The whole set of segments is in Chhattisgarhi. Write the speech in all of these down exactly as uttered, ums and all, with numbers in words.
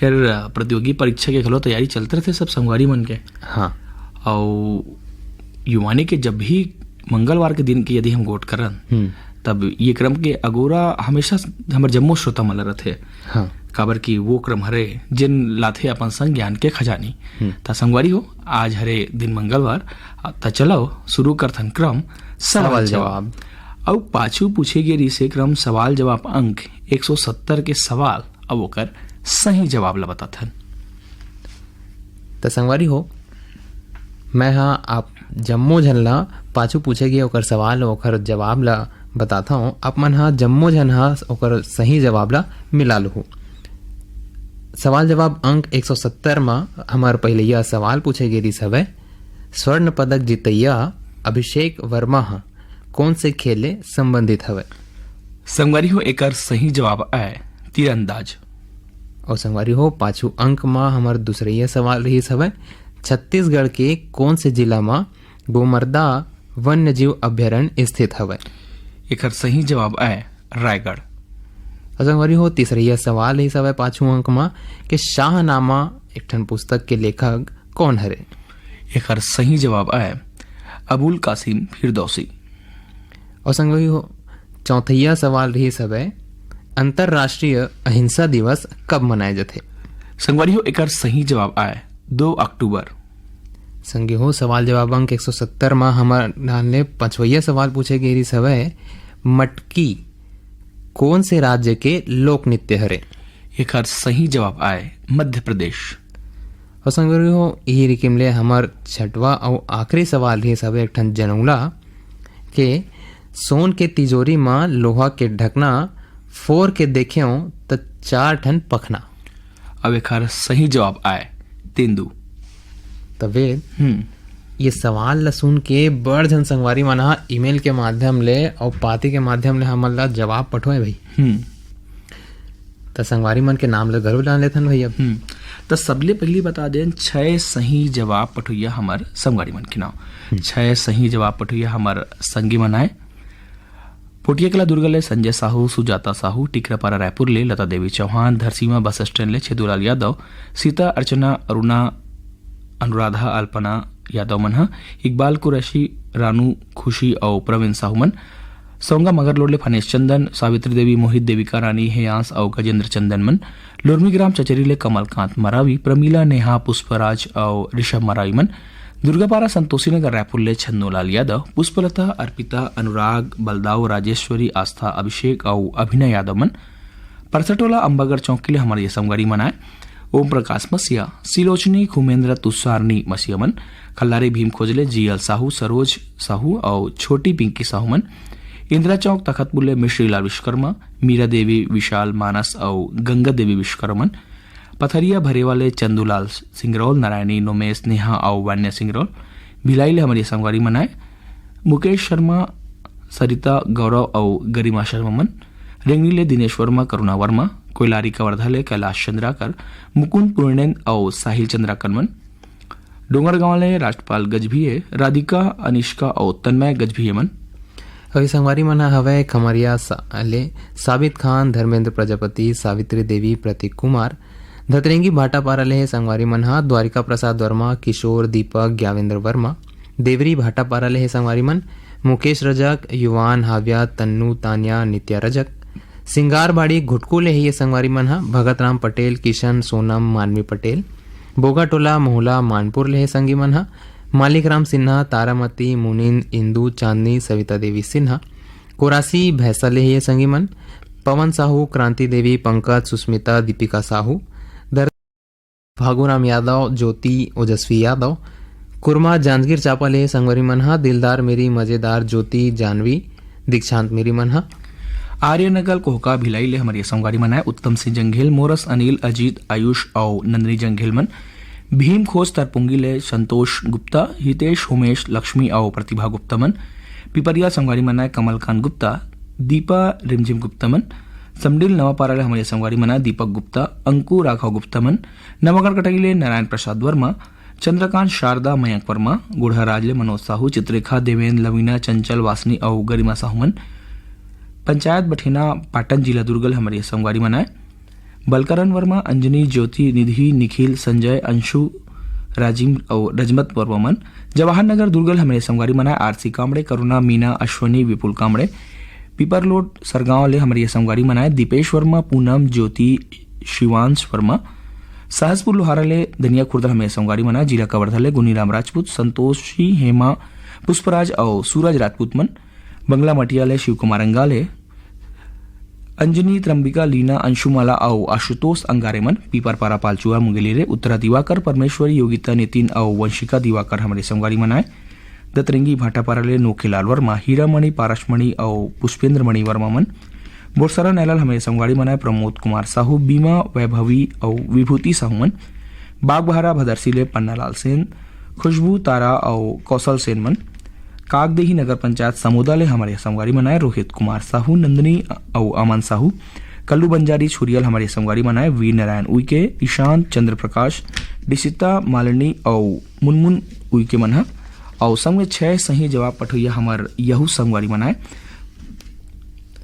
खैर, प्रतियोगी परीक्षा के घलो तैयारी चलत रहिथे सब संगवारी मन के। हाँ। अउ युवानी के जब भी मंगलवार के दिन के यदि हम गोठ करन, हम्म। तब ये क्रम के अगोरा हमेशा हमर जम्मो श्रोता मन ल रथे। हाँ। काबर कि वो क्रम हरे, जेन लाथे अपन संग ज्ञान के खजानी। हम्म। त संगवारी हो, आज हरे दिन मंगलवार, त चलो शुरू करथन क्रम सवाल सवाल जवाब। जवाब। अउ पाछू पूछे गे रिहिसे क्रम सवाल जवाब अंक एक सौ सत्तर के सवाल, अब ओकर सही जवाब ल बताथन। त संगवारी हो, मैं ह आप जम्मो झन ला पाछू पूछे गे ओकर सवाल, ओकर जवाब ला बताथंव। आप मन ह जम्मो झन ह ओकर सही जवाब ला मिला लुहू। सवाल जवाब अंक एक सौ सत्तर म हमर पहिलैया सवाल पूछे गे रिहिस हवय, स्वर्ण पदक जीतैया अभिषेक वर्मा ह कोन से खेल ले संबंधित हवय? संगवारी हो, एकर सही जवाब आय तीरंदाज। अउ संगवारी हो, पाछू अंक म हमर दूसरैया सवाल रिहिस हवय, छत्तीसगढ़ के कोन से जिला म गोमर्दा वन्यजीव अभयारण्य स्थित हवय? एकर सही जवाब आय रायगढ़। अउ संगवारी हो, तीसरैया सवाल रिहिस हवय पाछू अंक म कि शाहनामा एक ठन पुस्तक के लेखक कौन हरे? एकर सही जवाब आय अबुल कासिम फिरदौसी। अउ संगवारी हो, चौथैया सवाल रिहिस हवय, अंतर्राष्ट्रीय अहिंसा दिवस कब मनाए जाथे? संगवारी हो, एकर सही जवाब आय दो अक्टूबर। संगी हो, सवाल जवाब अंक एक सौ सत्तर म हमर डाहन ले पांचवैया सवाल पूछे गे रिहिस हवय, मटकी कोन से राज्य के लोक नृत्य हरे? एकर सही जवाब आय मध्य प्रदेश। अउ संगवारी हो, इही रिकिम ले हमर छठवा अउ आखिरी सवाल रिहिस हवय एक ठन जनउला के, सोन के तिजोरी म लोहा के ढकना फोर के देखेंव त चार ठन पखना। अब एखर सही जवाब आय तेंदू। तबे हम्म। ये सवाल ल सुन के बड़ झन संगवारी मन ह ईमेल के माध्यम ले अउ पाती के माध्यम ले हमन ला जवाब पठोए भाई। हम्म। त संगवारी मन के नाम ल घलो जान लेथन भाई अब। हम्म। त सबले पहिली बता देन, छह सही जवाब पठोइया हमर संगवारी मन के नाम। हम्म। छह सही जवाब पठोइया हमर संगी मन आय। पोटियाकला दुर्ग ले संजय साहू, सुजाता साहू, टिकरापारा रायपुर ले लता देवी चौहान, धरसीमा बस स्टैंड ले छेदूलाल यादव, सीता अर्चना, अरुणा, अनुराधा, अल्पना यादव मन ह, इकबाल कुरैशी, रानू खुशी अउ प्रवीण साहू मन, सोंगा मगरलोड ले फनेश चंदन, सावित्री देवी, मोहित, देविका रानी, हेयांश अउ गजेंद्र चंदन मन, लुरमीग्राम चचेरी ले कमलकांत मरावी, प्रमीला, नेहा, पुष्पराज अउ ऋषभ मरावी मन, दुर्गापारा संतोषी नगर रायपुर ले छन्नूलाल यादव, पुष्पलता, अर्पिता, अनुराग, बलदाऊ, राजेश्वरी, आस्था, अभिषेक अउ अभिनय यादव मन, परसटोला अम्बागढ़ चौकी ले हमर ये संगवारी मन आय, ओम प्रकाश मसीहा, सिलोचनी, खुमेंद्र, तुषारनी मसीहा मन, खल्लारी भीम खोजले, जीएल साहू, सरोज साहू अउ छोटी पिंकी साहू मन, इंदिरा चौक तखतपुर ले मिश्रीलाल विश्वकर्मा, मीरा देवी, विशाल, मानस अउ गंगा देवी विश्वकर्मा मन, पथरिया भरेवा ले चंदूलाल सिंगरौल, नारायणी, नोमेश, नेहा अउ वान्या सिंगरौल, भिलाई ले हमर ये संगवारी मन आय, मुकेश शर्मा, सरिता, गौरव अउ गरिमा शर्मा मन, रेंगनी ले दिनेश वर्मा, करुणा वर्मा, कोइलारी कवर्धा ले कैलाश चंद्राकर, मुकुंद पूर्णेंद्र अउ साहिल चंद्राकर मन, डोंगरगांव ले राजपाल गजभिये, राधिका, अनिष्का अउ तन्मय गजभिये मन। अभी संगवारी मन ह हवय खमरिया सा-, ले साबित खान, धर्मेंद्र प्रजापति, सावित्री देवी, प्रतीक कुमार, धतरेंगी भाटापारा ले हे संगवारी मन ह द्वारिका प्रसाद वर्मा, किशोर, दीपक, ज्ञावेंद्र वर्मा, देवरी भाटापारा ले हे संगवारी मन, मुकेश रजक, युवान, हाव्या, तन्नू, तान्या, नित्या रजक, सिंगारबाड़ी घुटकू ले हे ये संगवारी मन ह भगत राम पटेल, किशन, सोनम, मानवी पटेल, बोगाटोला, मोहला, मानपुर ले हे संगी मन ह मालिक राम सिन्हा, तारामती, मुनिंद, इंदू, चांदनी, सविता देवी सिन्हा, कोरासी, भैंसा ले हे ये संगी मन, पवन साहू, क्रांति देवी, पंकज, सुस्मिता, दीपिका साहू, दर-, भागुराम यादव, ज्योति, ओजस्वी यादव, कुरमा, जांजगीर चांपा ले संगवारी मन ह, दिलदार मेरी, मजेदार, ज्योति, जानवी, दीक्षांत मेरी मन ह। आर्यनगर कोहका भिलाई ले हमर ये संगवारी मन आय, उत्तम सिंह जंघेल, मोरस अनिल, अजीत, आयुष अउ नंदिनी जंघेल मन। भीम खोज तरपुंगी ले संतोष गुप्ता, हितेश, उमेश, लक्ष्मी अउ प्रतिभा गुप्ता मन। पिपरिया संगवारी मन आय, कमलकांत गुप्ता, दीपा रिमझिम गुप्ता मन। समडिल नवापारा ले हमर ये संगवारी मन आय, दीपक गुप्ता, अंकु राघव गुप्ता मन। नवागढ़ कटई ले नारायण प्रसाद वर्मा, चंद्रकांत, शारदा, मयंक वर्मा, गुढ़ाराज ले मनोज साहू, चित्रेखा, देवेंद्र, लवीना, चंचल, वासनी अउ गरिमा साहू मन। पंचायत बठेना, पाटन, जिला दुर्ग ले हमर ये संगवारी मन आय। बलकरण वर्मा, अंजनी, ज्योति, निधि, निखिल, संजय, अंशु, राजिम अउ रजमत वर्मा मन। जवाहर नगर दुर्ग ले हमरे संगवारी मन आय आरसी कामड़े, करुणा, मीना, अश्वनी, विपुल कामड़े। पीपरलोट सरगांव ले हमरे संगवारी मन आय दीपेश वर्मा, पूनम, ज्योति, शिवांश वर्मा। सहसपुर लोहारा ले धनिया खुर्द ले हमरे संगवारी मन आय, जिला कवर्धा ले गुनीराम राजपूत, संतोषी, हेमा, पुष्पराज अउ सूरज राजपूत मन। बंगला मटिया ले शिव कुमार अंगाले, अंजनी, त्रंबिका, लीना, अंशुमाला अउ आशुतोष अंगारे मन। पीपरपारा पालचुआ मुंगेली ले उत्तरा दिवाकर, परमेश्वरी, योगिता, नितिन अउ वंशिका दिवाकर हमरे संगवारी मन आय। दतरेंगी भाटापारा ले नोखेलाल वर्मा, हीरामणि, पारसमणि अउ पुष्पेंद्र मणि वर्मा मन। बोरसरा नैलाल हमरे संगवारी मन आय प्रमोद कुमार साहू, बीमा, वैभवी अउ विभूति साहू मन। बागबहरा भदरसी ले पन्नालाल सेन, खुशबू, तारा अउ कौशल सेन मन। कागदेही नगर पंचायत समोदा ले हमरे संगवारी मन आय रोहित कुमार साहू, नंदनी अउ अमन साहू। कल्लू बंजारी छुरियल हमरे संगवारी मन आय वीर नारायण उइके, ईशान, चंद्र प्रकाश, दिशिता, मालिनी अउ मुनमुन उइके मन ह। अउ संग में छह सही जवाब पठोइया हमर यहू संगवारी मन आय।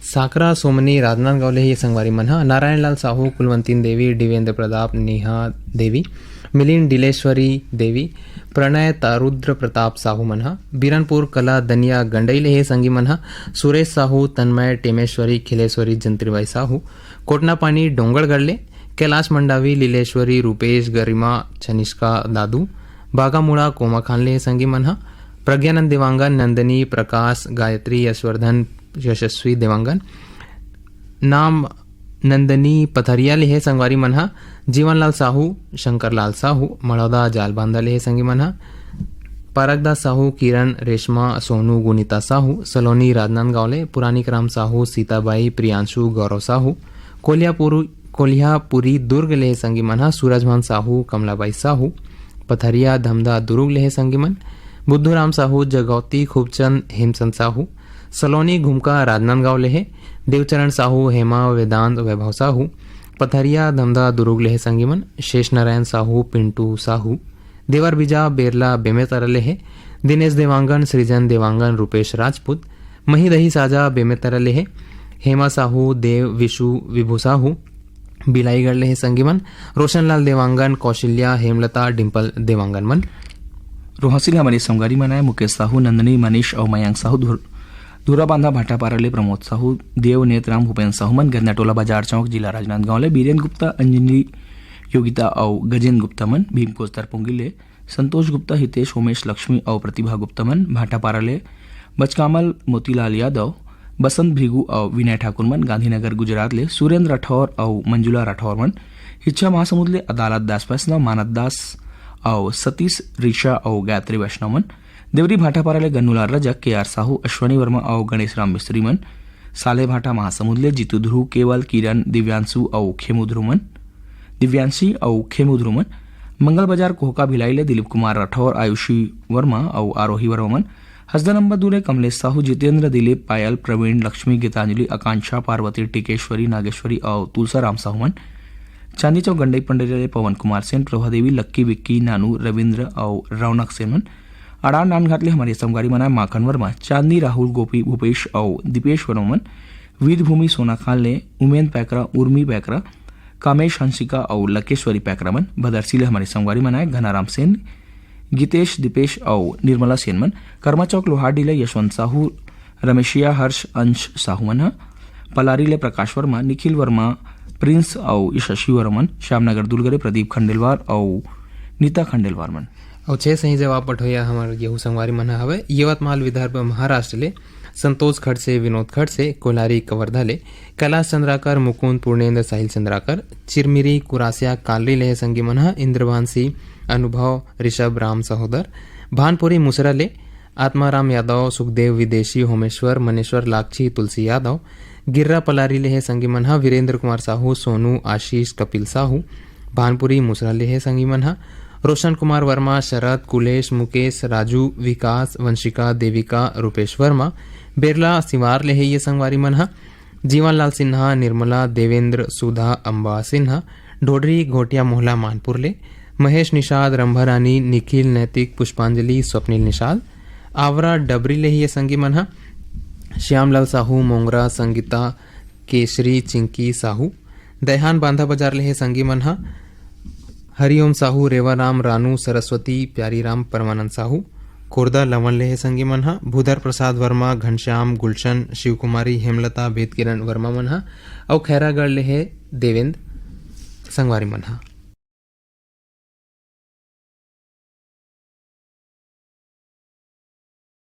साकरा सोमनी राजनांदगांव ले ही संगवारी मन ह। नारायण लाल साहू, कुलवंतीन देवी, दिवेंद्र प्रताप, नेहा देवी, मिलिंद, डिलेश्वरी देवी, प्रणय, तारुद्र प्रताप साहू मन ह। बीरनपुर कला दनिया गंडई ले हे संगी मन ह। सुरेश साहू, तन्मय, टेमेश्वरी, खिलेश्वरी, जंत्रीबाई साहू। कोटनापानी डोंगरगढ़ ले कैलाश मंडावी, लीलेश्वरी, रूपेश, गरिमा, छनिष्का, दादू। बागामुड़ा कोमाखान ले संगी मन ह। प्रज्ञानंद देवांगन, नंदनी, प्रकाश, गायत्री, यशवर्धन, यशस्वी देवांगन। नाम नंदनी पथरिया ले हे संगवारी मन ह। जीवनलाल साहू, शंकरलाल साहू, मड़ौदा जालबांधा ले हे संगी मन ह। पारकदास साहू, किरण, रेशमा, सोनू, गुनीता साहू। सलोनी राजनांदगांव ले पुरानिक राम साहू, सीताबाई, प्रियांशु, गौरव साहू। कोलियापुर कोलिहापुरी दुर्ग ले संगी मन ह। सूरजभान साहू, कमलाबाई साहू। पथरिया धमधा दुरुग ले संगी मन। बुद्धूराम साहू, जगौती, खूबचंद, हेमचंद साहू। सलोनी घुमका राजनांदगांव ले हे। देवचरण साहू, हेमा, वेदांत, वैभव साहू। पथरिया धमधा दुरुग ले संगी मन। शेष नारायण साहू, पिंटू साहू। देवर बीजा बेरला बेमेतरा ले हे। दिनेश देवांगन, सृजन देवांगन, रूपेश राजपूत। मही दही साजा बेमेतरा ले हे। हेमा साहू, देव, विशु, विभू साहू। बिलाईगढ़ ले हे संगी मन। रोशनलाल देवांगन, कौशल्या, हेमलता, डिंपल देवांगन मन। रोहसी ले हमरे संगवारी मन आय मुकेश साहू, नंदनी, मनीष अउ मयंक साहू। धुर-, धुराबांधा भाटापारा ले प्रमोद साहू, देव, नेतराम, भूपेंद्र साहू मन। गन्नाटोला बाजार चौक, जिला राजनांदगांव ले बीरेन गुप्ता, अंजलि, योगिता अउ गजेंद्र गुप्ता मन। भीमकोच तरपुंगी ले संतोष गुप्ता, हितेश, उमेश, लक्ष्मी अउ प्रतिभा गुप्ता मन। भाटापारा ले बचकामल, मोतीलाल यादव, बसंत भृगु अउ विनय ठाकुर मन। गांधीनगर गुजरात ले सुरेंद्र राठौर अउ मंजुला राठौर मन। हिच्छा महासमुंद ले अदालत दास वैष्णव, मानद दास अउ सतीश ऋषा अउ गायत्री वैष्णव मन। देवरी भाटापारा ले गन्नूलाल रजक, केआर साहू, अश्वनी वर्मा अउ गणेश राम मिस्त्री मन। साले भाटा महासमुंद ले जीतू ध्रुव, केवल, किरण, दिव्यांशु अउ खेमू ध्रुव मन। दिव्यांशी अउ खेमू ध्रुव मन। मंगल बाजार कोहका भिलाई ले दिलीप कुमार राठौर, आयुषी वर्मा अउ आरोही वर्मा मन। हसदा नंबर दू ले कमलेश साहू, जितेंद्र, दिलीप, पायल, प्रवीण, लक्ष्मी, गीतांजलि, आकांक्षा, पार्वती, टिकेश्वरी, नागेश्वरी अउ तुलसाराम साहू मन। चांदी चौक गंडई पंडरिया ले पवन कुमार सेन, प्रभा देवी, लक्की, विक्की, नानू, रविंद्र अउ रौनक सेन मन। अड़ान नानघाट ले हमरे संगवारी मन आय माखन वर्मा, चांदनी, राहुल, गोपी, भूपेश अउ दीपेश वर्मा मन। वीरभूमि सोनाखान ले उमेंद पैकरा, उर्मी पैकरा, कामेश हंसिका अउ लकेश्वरी पैकरा मन। भदरसी ले हमरे संगवारी मन आय घनाराम सेन, गीतेश, दीपेश अउ निर्मला सेन मन। कर्मा चौक लोहारडी ले यशवंत साहू, रमेशिया, हर्ष, अंश साहू मन ह। पलारी ले प्रकाश वर्मा, निखिल वर्मा, प्रिंस अउ शशि वर्मा मन। श्यामनगर दुर्ग ले प्रदीप खंडेलवार अउ नीता खंडेलवार मन। अउ छह सही जवाब पठोइया हमर गेहूं संगवारी मन ह हवय यवतमाल, विदर्भ, महाराष्ट्र ले संतोष खड़से, विनोद खड़से, कोलारी कवर्धा ले कैलाश चंद्राकर, मुकुंद, पूर्णेंद्र, साहिल चंद्राकर। चिरमिरी कुरासिया कालरी ले संगी मन ह इंद्रभांसी, अनुभव, ऋषभ, राम सहोदर। भानपुरी मुसरा ले आत्माराम यादव, सुखदेव विदेशी, होमेश्वर, मनेश्वर, लाक्षी, तुलसी यादव। गिर्रा पलारी ले हे संगी मन ह वीरेंद्र कुमार साहू, सोनू, आशीष, कपिल साहू। भानपुरी मुसरा ले हे संगी मन ह रोशन कुमार वर्मा, शरद, कुलेश, मुकेश, राजू, विकास, वंशिका, देविका, रूपेश वर्मा। बेरला सिवार ले हे ये संगवारी मन ह जीवनलाल सिन्हा, निर्मला, देवेंद्र, सुधा, अम्बा सिन्हा। ढोडरी घोटिया मोहला मानपुर ले महेश निषाद, रंभारानी, निखिल, नैतिक, पुष्पांजलि, स्वप्निल निषाद। आवरा डबरी ले ही ये संगी मन ह श्यामलाल साहू, मोंगरा, संगीता, केशरी, चिंकी साहू। दैहान बांधा बाजार ले हे संगी मन ह हरिओम साहू, रेवाराम, रानू, सरस्वती, प्यारीराम, परमानंद साहू। कोरदा लवन ले हे संगी मन ह भूधर प्रसाद वर्मा, घनश्याम, गुलशन, शिवकुमारी, हेमलता, वेदकिरण वर्मा मन ह। अउ खैरागढ़ ले हे देवेंद्र संगवारी मन ह।